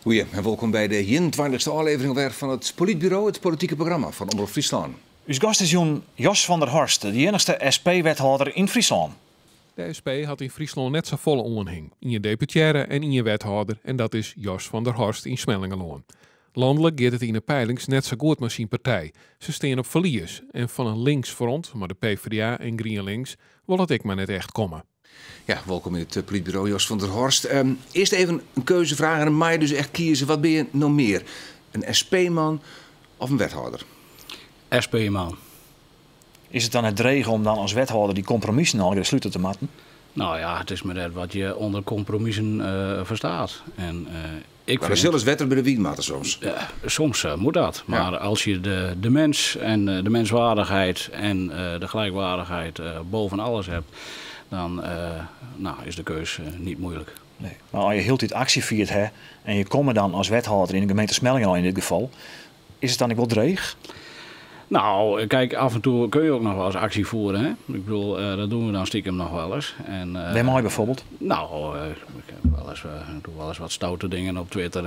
Goeie en wolkom by de 21ste ôflevering wer fan it Polytburo, it politike programma fan Omrop Fryslân. Us gast is jûn Jos van der Horst, de iennichste SP-wethâlder yn Fryslân. De SP hat yn Fryslân net safolle oanhing. Ien deputearre en ien wethâlder en dat is Jos van der Horst yn Smellingerlân. Lanlik giet it yn de peilings net sa goed mei syn partij. Se stean op ferlies en fan in links front mei de PvdA en GrienLinks wol it ek mar net echt komme. Ja, wolkom yn it Polytburo, Jos van der Horst. Earst even in keuzefraach en dan meie je dus echt kieze. Wat binne je no mear? In SP-man of in wethâlder? SP-man. Is it dan net dreech om dan as wethâlder dy kompromissen allegear slute te moatten? Nou ja, it is mar net wat je ûnder kompromissen ferstaat. En ik Mar der vind sil ris wetter by de wyn moatte soms. Ja, soms moet dat. Maar als je de mens en de menswaardigheid en de gelijkwaardigheid boven alles hebt, dan nou, is de keus niet moeilijk. Nee. Mar as je hieltyd aksje fierd ha en je komme dan as wethâlder yn de gemeente Smellingerlân yn dit gefal, is it dan ek wol dreech? Nou, kijk, af en toe kun je ook nog wel eens actie voeren. Hè? Ik bedoel, dat doen we dan stiekem nog wel eens. En, Wêrmei bijvoorbeeld? Nou, ik heb wel eens, ik doe wel eens wat stoute dingen op Twitter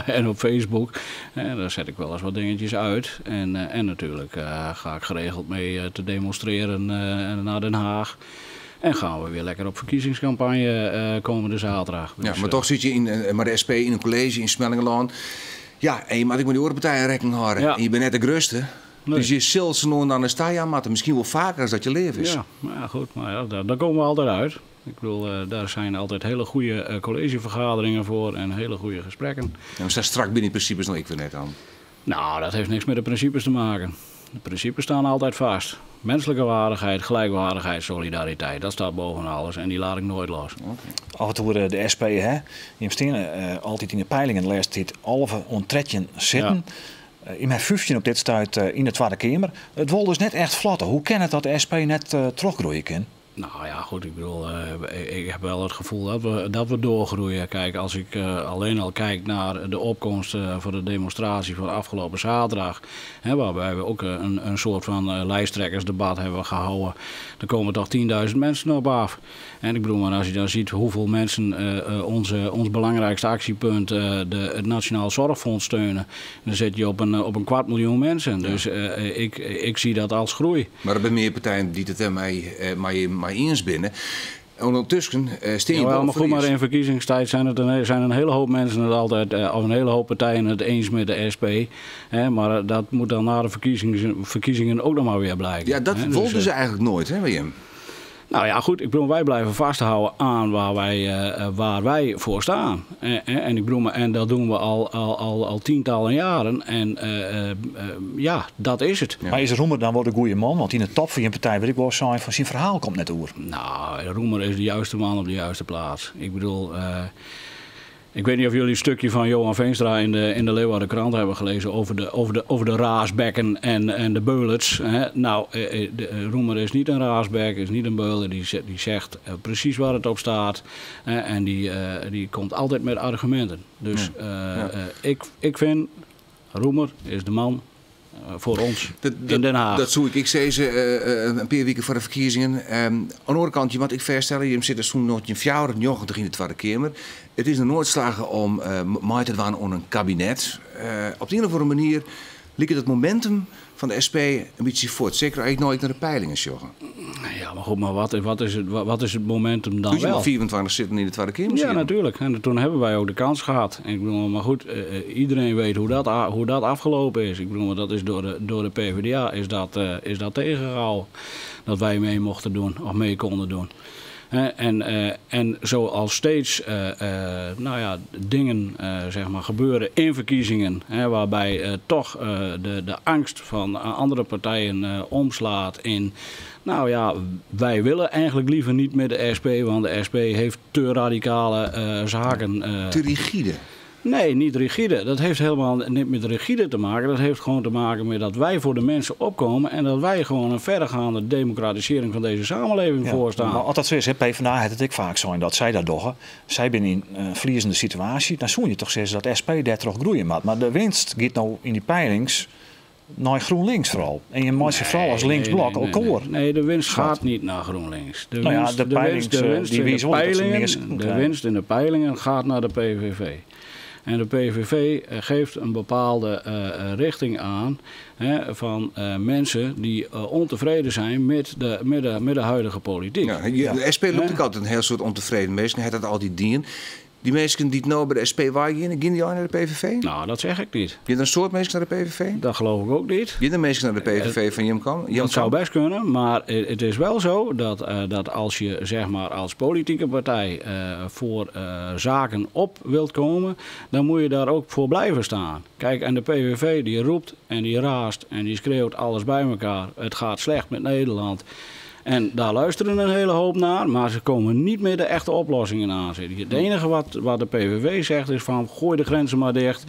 en op Facebook. En daar zet ik wel eens wat dingetjes uit. En natuurlijk ga ik geregeld mee te demonstreren naar Den Haag. En gaan we weer lekker op verkiezingscampagne komende zaterdag. Ja, Dus, mar dochs sitte je mei de SP yn in kolleezje yn Smellingerlân. Ja, en je moatte ek mei dy oare partijen rekken hâlde. En je binne net de grutste. Nee. Dus je sil sa no en dan in stap moatte. Miskien wol faker as dat je leaf is. Ja, maar ja, goed. Maar ja, daar komen we altijd uit. Ik bedoel, daar zijn altijd hele goede collegevergaderingen voor en hele goede gesprekken. Ja, mar sa strak binne dy prinsipes no ek wer net dan? Nou, dat heeft niks met de principes te maken. De principes staan altijd vast. Menselijke waardigheid, gelijkwaardigheid, solidariteit. Dat staat boven alles en die laat ik nooit los. Af en toe de SP, hè? Jim steane altyd yn de peilingen de lêste tiid 11 oant 13 sitten. Jim ha 15 op dit stuit yn de Twadde Keamer. It wol dus net echt flotte. Hoe kin it dat de SP net trochgroeie kin? Nou ja, goed, ik bedoel, ik heb wel het gevoel dat we doorgroeien. Kijk, als ik alleen al kijk naar de opkomst voor de demonstratie van afgelopen zaterdag, hè, waarbij we ook een soort van lijsttrekkersdebat hebben gehouden, daar komen toch 10.000 mensen op af. En ik bedoel, maar als je dan ziet hoeveel mensen ons belangrijkste actiepunt, het Nationaal Zorgfonds steunen, dan zit je op een kwart miljoen mensen. Dus ik zie dat als groei. Mar der binne mear partijen dy't it dêrmei mei iens binne. Undertusken steane je Jawel, wol maar goed, maar ferlies. in verkiezingstijd zijn een hele hoop mensen het altijd, of een hele hoop partijen het eens met de SP. Hè, maar dat moet dan na de verkiezingen ook nog maar weer blijken. Ja, dat hè, wilden dus, ze eigenlijk nooit, hè, William? Nou ja, goed, ik bedoel, wij blijven vasthouden aan waar wij voor staan. En ik bedoel, maar, en dat doen we al tientallen jaren. En ja, dat is het. Maar is Roemer dan wol de goede man? Want yn de top fan je partij wurdt ek wol sein fan syn ferhaal komt net oer. Nou, Roemer is de juiste man op de juiste plaats. Ik bedoel, ik weet niet of jullie een stukje van Johan Veenstra in de Leeuwarden Krant hebben gelezen over de raasbekken en de beulers. Hè. Nou, de Roemer is niet een raasbek, is niet een beuler. Die zegt precies waar het op staat. Hè, en die komt altijd met argumenten. Dus, ik vind, Roemer is de man voor ons in Den Haag. Dat soe ik. Ik sei se in pear wiken foar de ferkiezingen. Oan de oare kant, je moat ek fêststelle, je sitte sûnt 1994 yn de Twadde Keamer. It is noch noait slagge om mei te dwaan oan in kabinet. Op de ien of oare manier liket it momentum fan de SP in bytsje fuort. Seker as ik no ek nei de peilingen sjoch. Ja, mar goed, maar wat is het momentum dan Toen je wel? nog 24 zitten in de Tweede Kamer. Ja, misschien. natuurlijk. En toen hebben wij ook de kans gehad. En ik bedoel, maar goed, iedereen weet hoe dat afgelopen is. Ik bedoel, maar dat is door de PvdA is dat tegengehouden. Dat wij mee mochten doen of mee konden doen. Hè, en zoals steeds nou ja, dingen zeg maar, gebeuren in verkiezingen, hè, waarbij toch de angst van andere partijen omslaat in, nou ja, wij willen eigenlijk liever niet met de SP, want de SP heeft te radicale zaken. Te rigide? Nee, niet rigide. Dat heeft helemaal niet met rigide te maken. Dat heeft gewoon te maken met dat wij voor de mensen opkomen en dat wij gewoon een verregaande democratisering van deze samenleving voorstaan. Maar as dat sa is, hè, PvdA hat it ek faak sein dat sy dat dogge. Sy binne yn in ferliezende situaasje. Dan soe je toch sizze dat SP dêrtroch groeie moat. Mar de winst giet no yn dy peilings nei GroenLinks foaral. En je meitsje foaral as Nee, links nee, blok nee, nee, elkoar. nee. Nee, de winst Schat. gaat niet naar GroenLinks. De Nou ja, winst, de de winst, peilings, de winst die in de wijzen wel dat ze peilingen, meer de krijgen. winst in de peilingen gaat naar de PVV. En de PVV geeft een bepaalde richting aan, hè, van mensen die ontevreden zijn met de huidige politiek. Ja, de SP loopt ook altijd een heel soort ontevreden mensen. Hij had dat altijd dien. Die mensen die het nou bij de SP waren, gaan die al naar de PVV? Nou, dat zeg ik niet. Gaan er een soort mensen naar de PVV? Dat geloof ik ook niet. Gaan er mensen naar de PVV van Jim Kam? Dat zou best kunnen, maar het is wel zo dat als je, zeg maar, als politieke partij voor zaken op wilt komen, dan moet je daar ook voor blijven staan. Kijk, en de PVV die roept en die raast en die schreeuwt alles bij elkaar. Het gaat slecht met Nederland. En daar luisteren een hele hoop naar, maar ze komen niet meer de echte oplossingen aan zitten. Het enige wat de PVV zegt is van gooi de grenzen maar dicht,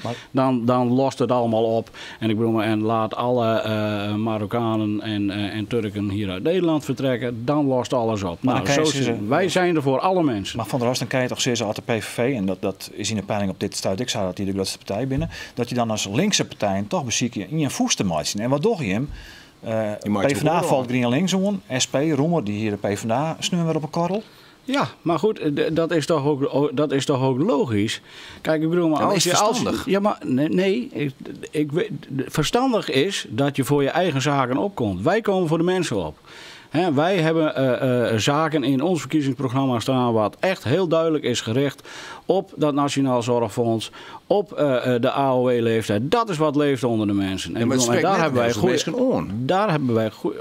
dan lost het allemaal op. En ik bedoel maar, en laat alle Marokkanen en Turken hier uit Nederland vertrekken, dan lost alles op. Maar Nou, dan kan je zo zeggen, wij zijn er voor alle mensen. Maar Van der Horst, dan kan je toch zeggen als de PVV, en dat is in de peiling op dit stuit, ik zou dat die de grootste partij binnen, dat je dan als linkse partij toch beziek je in je voest te maken. En wat doe je hem? Je maakt je PvdA oren. valt Green links om, SP, Roemer, die hier de PvdA snuwen weer op een korrel. Ja, maar goed, dat is toch ook logisch? Kijk, ik bedoel, maar Ja, maar als is je, als, verstandig? ja, maar nee, nee, ik, ik weet, verstandig is dat je voor je eigen zaken opkomt. Wij komen voor de mensen op. Hè, wij hebben zaken in ons verkiezingsprogramma staan wat echt heel duidelijk is gericht op dat Nationaal Zorgfonds, op de A O W-leeftijd. Dat is wat leeft onder de mensen. En Ja, maar het ik bedoel, en spreekt daar net hebben wij heel veel goeie mensen aan. Daar hebben wij goeie,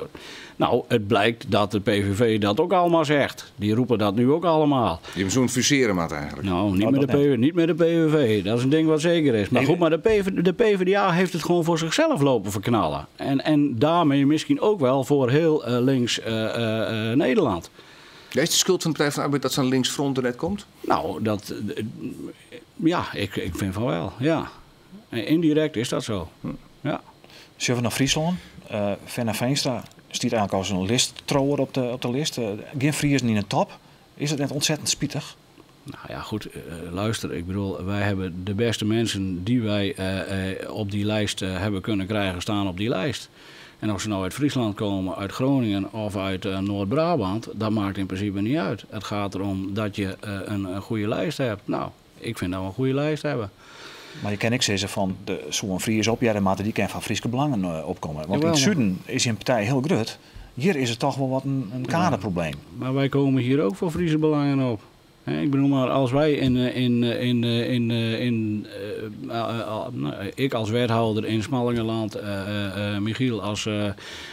nou, het blijkt dat de PVV dat ook allemaal zegt. Die roepen dat nu ook allemaal. Je hebt zo'n fuseren maat eigenlijk. Nou, Nou, dat niet met de PVV. Dat is een ding wat zeker is. Maar Nee, goed, maar de PvdA heeft het gewoon voor zichzelf lopen verknallen. En daarmee misschien ook wel voor heel links Nederland. Ja, is de schuld van de Partij van de Arbeid dat zo'n linksfront er net komt? Nou, dat, ja, ik vind van wel, ja. En indirect is dat zo, ja. Zullen we naar Friesland? Fenna Feenstra stiet eigenlijk als een listtrouwer op de list. Geen Friesen in de top. Is dat net ontzettend spietig? Nou ja, goed, luister. Ik bedoel, wij hebben de beste mensen die wij op die lijst hebben kunnen krijgen, staan op die lijst. En of ze nou uit Friesland komen, uit Groningen of uit Noord-Brabant, dat maakt in principe niet uit. Het gaat erom dat je een goede lijst hebt. Nou, ik vind dat we een goede lijst hebben. Maar je kan ik zeggen van de zo'n Fries op, ja, de mate die kan van Friese belangen opkomen. Want in Jawel, het maar zuiden is een partij heel groot. Hier is het toch wel wat een kaderprobleem. Maar wij komen hier ook voor Friese belangen op. Hè, ik bedoel maar, als wij in in in in in nou, ik als wethouder in Smallingerland, Michiel als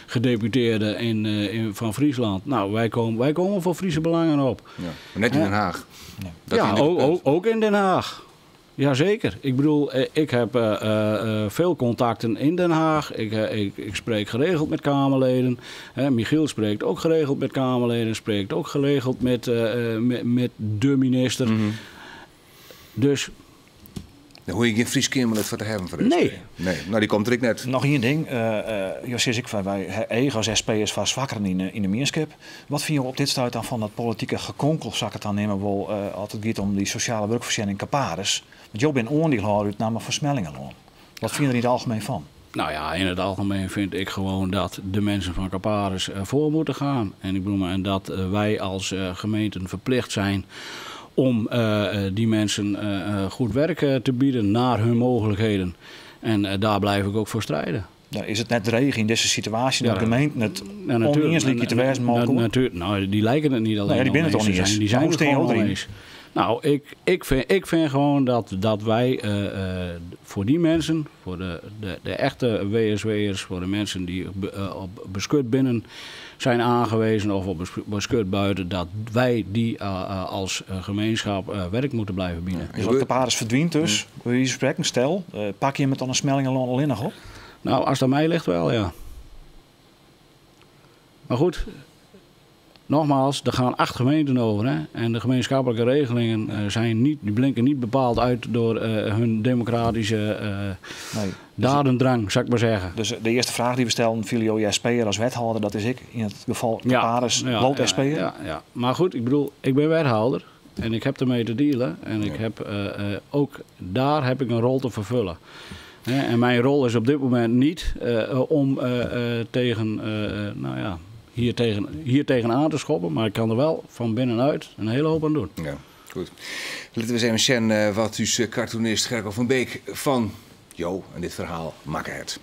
gedeputeerde van Friesland. Nou, wij komen voor Friese belangen op. Ja, maar net in Hè? Den Haag. Ja. Dat Ja, vind ik het punt. ook in Den Haag. Jazeker. Ik bedoel, ik heb veel contacten in Den Haag. Ik spreek geregeld met Kamerleden. Hè, Michiel spreekt ook geregeld met Kamerleden. Spreekt ook geregeld met de minister. Dus Dan hoor je geen Fries Kamerlid voor te hebben voor de Nee. SP. Nee. Nou, die komt er ik net. Nog één ding. Jos, ik, wij ego als SP is vast zwakker in de meerskip. Wat vind je op dit stuit dan van dat politieke gekonkel, zal ik het dan nemen, wel als het gaat om die sociale werkvoorziening Caparis? Want jou bent oordeelhouder uit naam van Smellingerland. Wat vind je er in het algemeen van? Nou ja, in het algemeen vind ik gewoon dat de mensen van Caparis voor moeten gaan. En ik bedoel maar, en dat wij als gemeenten verplicht zijn om die mensen goed werk te bieden naar hun mogelijkheden. En daar blijf ik ook voor strijden. Ja, is het net dreig in deze situatie dat Ja, de gemeenten het Ja, natuurlijk. oneens lieken te wijzen mogen? Nou, die lijken het niet alleen Nee, die binnen het oneens te oneens. zijn. Die Maar zijn hoe het steen je gewoon erin? oneens. Nou, ik vind gewoon dat wij voor die mensen, voor de echte W S W'ers, voor de mensen die op beschut binnen zijn aangewezen of op beschut buiten, dat wij die als gemeenschap werk moeten blijven bieden. Dus wat Caparis verdwijnt dus, bij wijze van spreken, stel, pak je hem het dan een Smellingerland alleen nog op? Nou, als het aan mij ligt wel, ja. Maar goed, nogmaals, er gaan 8 gemeenten over. Hè? En de gemeenschappelijke regelingen die blinken niet bepaald uit door hun democratische dadendrang, zou ik maar zeggen. Dus de eerste vraag die we stelden, viel jou SP'er als wethouder, dat is ik. In het geval Caparis, loopt SP'er. Ja, ja. Maar goed, ik ben wethouder en ik heb ermee te dealen. En ook daar heb ik een rol te vervullen. Hè, en mijn rol is op dit moment niet om tegen nou ja, hier tegen, hier tegen aan te schoppen, maar ik kan er wel van binnenuit een hele hoop aan doen. Ja. Goed. Litte we ris even sjen eh, wat ús cartoonist Gerko van Beek fan jo en dit ferhaal makke hat.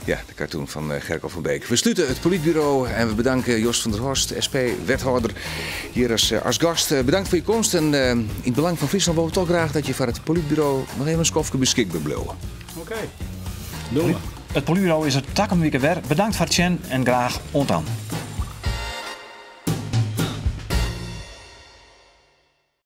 Ja, de cartoon fan eh, Gerko van Beek. We slute it Polytburo en we bedanke Jos van der Horst, SP-wethâlder, hjir as, eh, as gast. Eh, bedankt foar je komst en yn it belang fan Fryslân wolle we toch graach dat je foar it Polytburo noch even in skoftke beskikber bliuwe. Oké, dogge we. It Polytburo is der takom wike wer. Bedankt foar it sjen en graach oant dan.